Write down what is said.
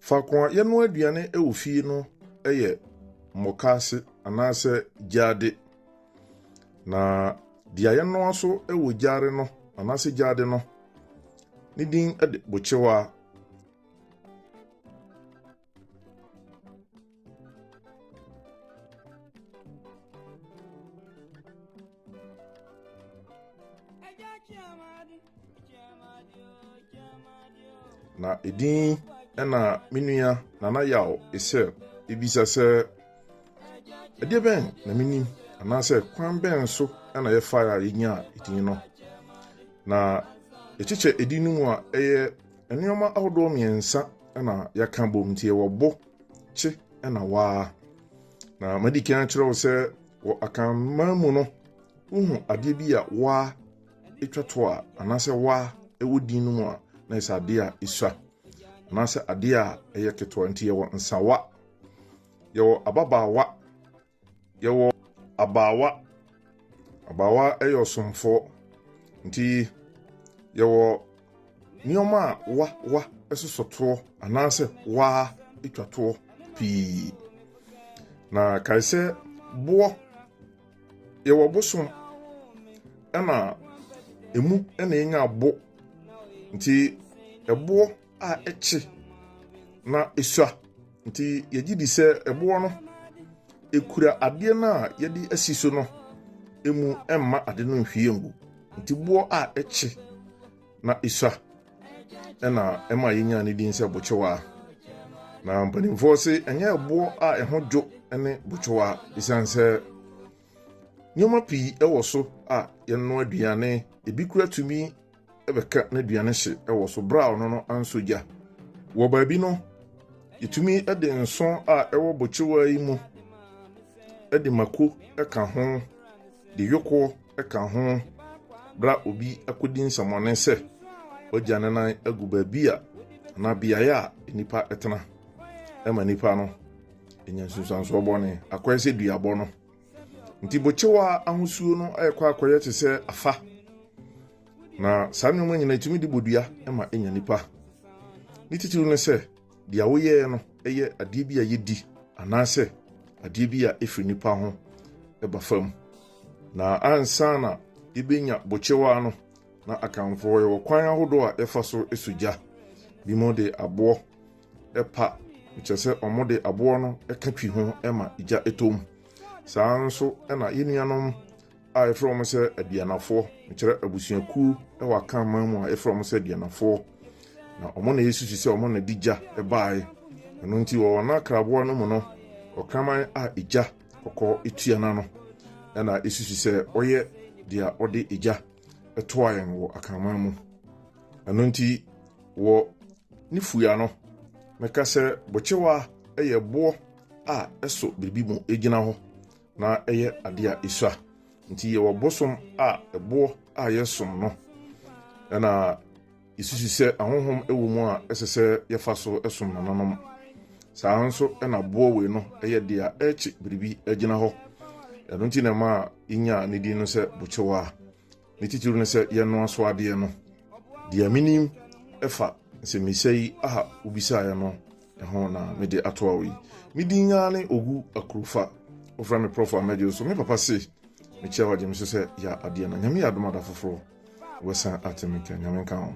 Faako a yɛnoa aduane wɔ fie no yɛ mmɔkaase anaasɛ gyaade. Na deɛ yɛnoa nso wɔ gyaade no anaasɛ gyaade no, ne din de bokyewaa. Na edin na me nua Nana Yaw Esel ebisa sɛ, ɛdeɛ bɛn na menim anaasɛ kwan bɛn so na yɛfae a yɛnyaa edin no? Na yɛkyekyɛ edin no mu a ɛyɛ nneɛma ahodoɔ mmiɛnsa na yɛaka bom nti yɛwɔ bo, kye na waa. Na madi kan akyerɛ wo sɛ wɔ Akanman mu no, wohu adeɛ bi a waa twa to a anaasɛ waa ɛwɔ din no mu a na ɛsɛ adeɛ a ɛsua anaasɛ adeɛ a ɛyɛ ketewa nti yɛwɔ nsawa, yɛwɔ ababaawa, yɛwɔ abaawa. Abaawa yɛ ɔsomfoɔ nti yɛwɔ nneɛma a wa wa sosɔ toɔ anaasɛ waa twa toɔ pii. Na kae sɛ boɔ, yɛwɔ bosom ɛna emu na yɛnya bo nti ɛboɔ a ɛkye na esua nti yɛgye di sɛ ɛboɔ no ekura adeɛ no a yɛde asi so no emu mma ade no nhwie ngu nti boɔ a ɛkye na esua ɛna ɛma yɛnya ne din sɛ bokyewaa. Na mpanimfoɔ se ɛnyɛ ɛboɔ a ɛho dwo ne bokyewaa esiane sɛ nneɛma pii wɔ so a yɛnoa aduane ebi kura tumi bɛka n'aduane hye wɔ so bere a ɔno no ansɔ gya. Wɔ baabi no, yɛtumi de nsõ a ɛwɔ bokyewa yi mu de mako ka ho, de yokoɔ ka ho bere a obi akɔdi nsɛmmɔne sɛ wagya ne nan agu baabi a anaa beaeɛ a nnipa tena ma nnipa no nya nsunsuansoɔ bɔne akɔyɛ sɛ duabɔ no. Nti bokyewa ahosuo no ɛrekɔ akɔyɛ te sɛ afa. Na saa nneɛma nyinaa ɛtumi de bodua ma ɛnya nipa. Ne titiriw ne sɛ deɛ woyɛɛ no yɛ adeɛ bi a yɛdi anaasɛ adeɛ bi a ɛfiri nipa ho ba fam. Na ansa na yɛbɛnya bokyewa no, na Akanfoɔ yɛwɔ kwan ahodoɔ a yɛfa so sɔ gya. Binom de aboɔ pa, kyerɛ sɛ wɔde aboɔ no ka twi ho ma gya tɔ mu. Saa ara nso na yɛn nuanom a yɛfrɛ wɔn sɛ aduanafoɔ, mekyerɛ abusuakuo wɔ Akanman mu a yɛfrɛ wɔn sɛ aduanafoɔ, na wɔn na yɛsusu sɛ wɔn na de gya baeɛ. Ɛno nti wɔ wɔn akraboa no mu no, ɔkraman a egya kɔkɔɔ tua n'ano na ɛsusu sɛ ɔyɛ deɛ ɔde egya toa yɛn wɔ Akanman mu. Ɛno nti wɔ ne fua no, mɛka sɛ bokyewa yɛ boɔ a ɛsɔ biribi mu gyina hɔ na ɛyɛ adeɛ a ɛsua. Nti yɛwɔ bosom a ɛboɔ a yɛsom no, ɛna yɛsusu sɛ ahonhom wɔ mu a ɛsɛ sɛ yɛfa so som nananom. Saa nso na boɔ wei no yɛ deɛ a ɛrekye biribi agyina hɔ. Ɛno nti na ɛma yɛnyaa ne din no sɛ bokyewa. Ne titiriw ne sɛ yɛnoa so adeɛ no. Deɛ menim fa nsɛmmisa yi a wobisaeɛ no ho na mede atoa wo yi. Me din ara ne Ogu Akurufa. Wofrɛ me Prɔfo Amɛgye so. Me papa se mekyia wo agye me so sɛ yɛ adeɛ na Nyame yɛ adom ada foforɔ wobɛsan ate me nka. Nyame nka ho.